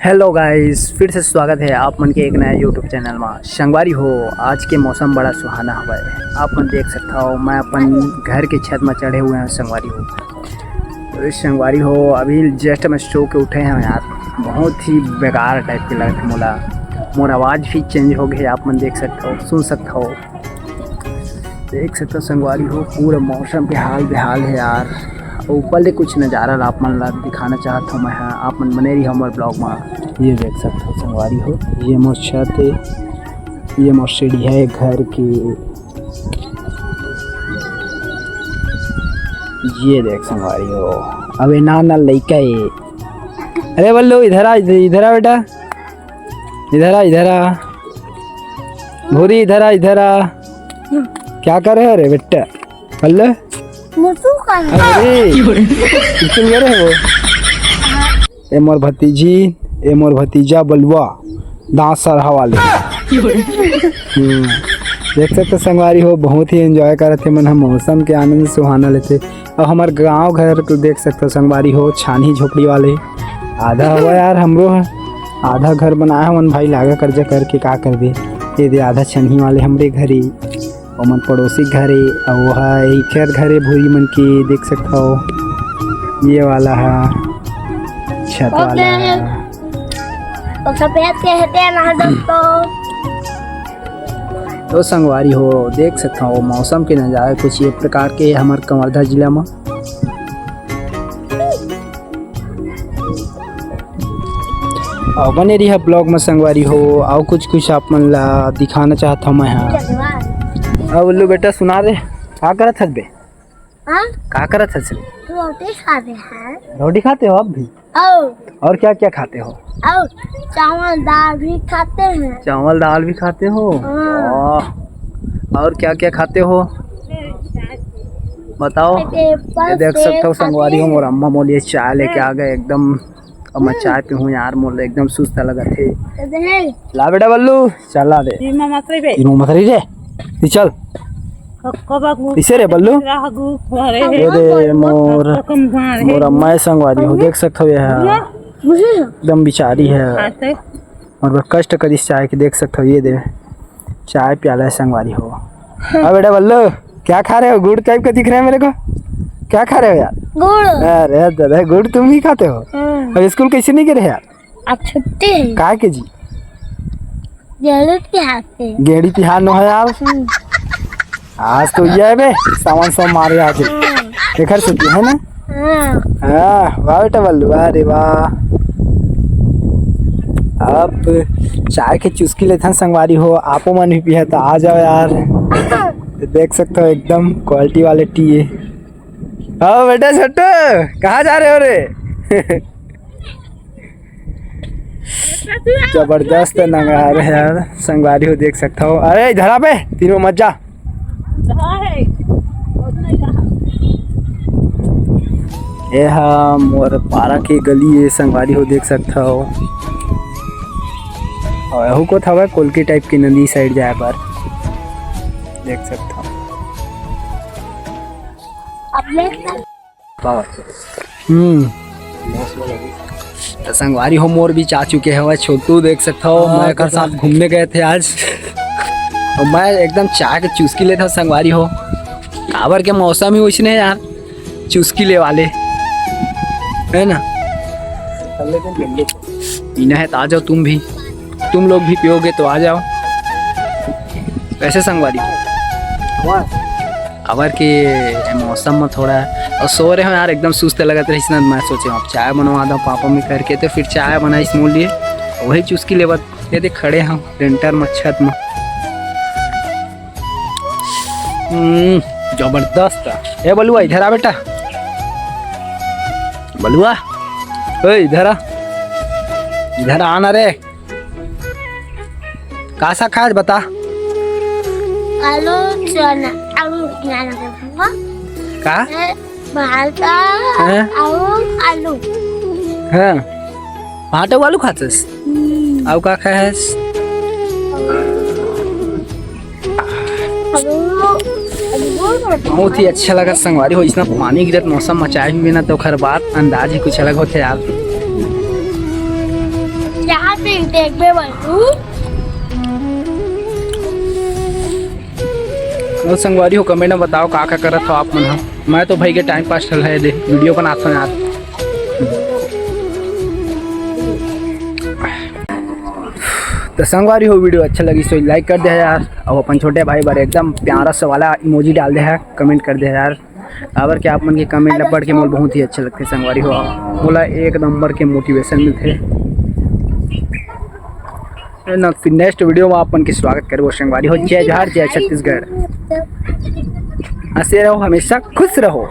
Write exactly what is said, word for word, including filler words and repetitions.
Hello गाइस, फिर से स्वागत है आप मन के एक नया यूट्यूब चैनल में। संगवारी हो, आज के मौसम बड़ा सुहाना हवय। आप मन देख सकत हो, मैं अपन घर के छत में चढ़े हुए हैं संगवारी हो। अरे संगवारी हो, अभी जस्ट मैं सो के उठे हैं यार, बहुत ही बेकार टाइप के लगत है मोला। मोर आवाज़ भी चेंज हो गई, आप मन देख सकत हो, सुन सकत हो। देख सकत हो संगवारी हो, पूरा मौसम के हाल बेहाल है यार। ऊपर ले कुछ नज़ारा ला आप मन ला दिखाना चाहत हूँ मैं, हाँ, आप मन बने रही हमर ब्लॉग में। ये देख सकत हो संगवारी हो, ये मोर छत है, ये मोर सीढ़ी है घर की। ये देख संगवारी हो, अबे ना ना लइका है। अरे बल्लू, इधर आ, इधर, इधर आ बेटा, इधर आ, इधर आ। भूरी, इधर आ, इधर आ। क्या कर रहे हो रे बेटा? बल्लू? मुसु का है। अरे, स्कूल गए रहे वो? ए मोर भतीजी, ए मोर भतीजा बलुआ, दांत सरहा वाले। हम्म, देख सकते संगवारी हो, बहुत ही एंजॉय करत हे मन ह, मौसम के आनंद सुहाना लेथे। अउ हमर गांव घर तो देख सकते हो संगवारी हो, छानही झोपड़ी वाले। आधा हवा यार हमरो ह, आधा घर बनाए हमन भाई, लागा कर्जा करके का करबे। ये दे आधा छनही वाले हमरे घरे, ओमन पड़ोसी घरे, अउ वो ह एकर घरे भूरी मन के देख सकत हो। ये वाला ह छत वाला ह। वो सफेद के हेते ना दोस्तों। तो संगवारी हो, देख सकत हो मौसम के नजारा कुछ ये प्रकार के हमर कवर्धा जिला म। अउ बने रही ब्लॉग में संगवारी हो, अउ कुछ कुछ आप मन ला दिखाना चाहत हूँ मैं। हाँ, अब उल्लू बेटा सुना दे, का करत हस बे? हाँ? का करत हस रे? रोटी खाते हैं। रोटी खाते हो अब भी? और और क्या क्या खाते हो? और चावल दाल भी खाते हैं। चावल दाल भी खाते हो? हाँ। वाह। और क्या क्या खाते हो, बताओ? ये देख सकते हो संगवारी हो, मोर अम्मा मोर लिए चाय लेके आ गए एकदम। अब मैं चाय पीहूँ यार, मोर एकदम सुस्त लगत हे। ला बेटा बल्लू, चला दे। तीन मत रही बे। तीन मत रही रे। तू चल। इसे रे बल्लू। ये दे मोर, मोर अम्मा संगवारी हो, देख सकते हो ये है। एकदम बिचारी है। और बड़ा कष्ट करिस चाय के, देख सकते हो ये दे। चाय प्याला है संगवारी हो। अब बेटा बल्लू, क्या खा रहे हो? गुड़ टाइप का दिख रहा है मेरे को। क्या खा रहे हो यार? गुड़। अरे दादा, गुड़ तुम ही खाते हो? हाँ। अब स्कूल कैसे नहीं गए यार? अब छुट्टी है। काय के जी? गेड़ी तिहार से। गेड़ी तिहार नो है यार। हम्म। आज तो ये है बे, सावन सोमवार है आज। हम्म। एकर से है ना? हाँ। हाँ, वाह बेटा बल्लू, वाह रे वाह। अब चाय के चुस्की लेथन संगवारी हो, आपो मन भी पिया तो आ जाओ यार। देख सकते हो एकदम क्वालिटी वाले टी है। हाँ बेटा छोटू, कहाँ जा रहे हो रे? जबरदस्त नजारा है यार, संगवारी हो देख सकता हो। अरे इधर आ बे, तीनों मत जा। ये हा मोर पारा के गली है, संगवारी हो देख सकता हो। और यहू को था कोलके टाइप की नदी साइड जाए पर देख सकता हो। हम्म। तो संगवारी हो मोर बीच आ चुके हवय छोटू, देख सकत हो। हाँ, मैं एकर साथ घूमने गए थे आज। और मैं एकदम चाय के चुस्की लेत हव संगवारी हो। काबर के मौसम ही उसने यार, चुस्की ले वाले, है ना? पीना है तो आ जाओ तुम भी, तुम लोग भी पियोगे तो आ जाओ। कैसे संगवारी? काबर के ए मौसम में थोड़ा और सो रहे हो यार, एकदम सुस्त लगत रहिस ना, मैं सोचे अब चाय बनवा दो पापा में करके, तो फिर चाय बनाइस मोर लिए, वही चुस्की लेवत ये देख खड़े हम लेंटर में, छत में। हम्म, जबरदस्त। ए बलुआ इधर आ बेटा, बलुआ, ए इधर आ, इधर आना रे। का साग खाए बता? आलू चना, आलू चना के भुआ। का? ए, भाटा हैं? अउ आलू। हाँ। भाटा अउ आलू खातस? हम्म। अउ का खाएस? आलू, आलू। बहुत ही अच्छा लगा संगवारी हो, इसना पानी गिरत मौसम में चाय भी बिना तो ओखर बात अंदाज ही कुछ अलग होथे यार। देख बे भाई तू। और संगवारी हो, कमेंट में बताओ का का करत हो आप मन ह। मैं तो भाई के टाइम पास चल है दे, वीडियो बनात हो यार। तो संगवारी हो, वीडियो अच्छा लगी तो लाइक कर दे यार, और अपन छोटे भाई बार एकदम प्यारा सा वाला इमोजी डाल दे है, कमेंट कर दे यार। काबर के आप मन के कमेंट ला पढ़ के मोला बहुत ही अच्छा लगथे संगवारी हो, मोला एक नंबर के मोटिवेशन मिलथे। ना, फिर नेक्स्ट वीडियो में आप मन के स्वागत करबो संगवारी हो। जय जोहार, जय छत्तीसगढ़। हंसे रहो, हमेशा खुश रहो।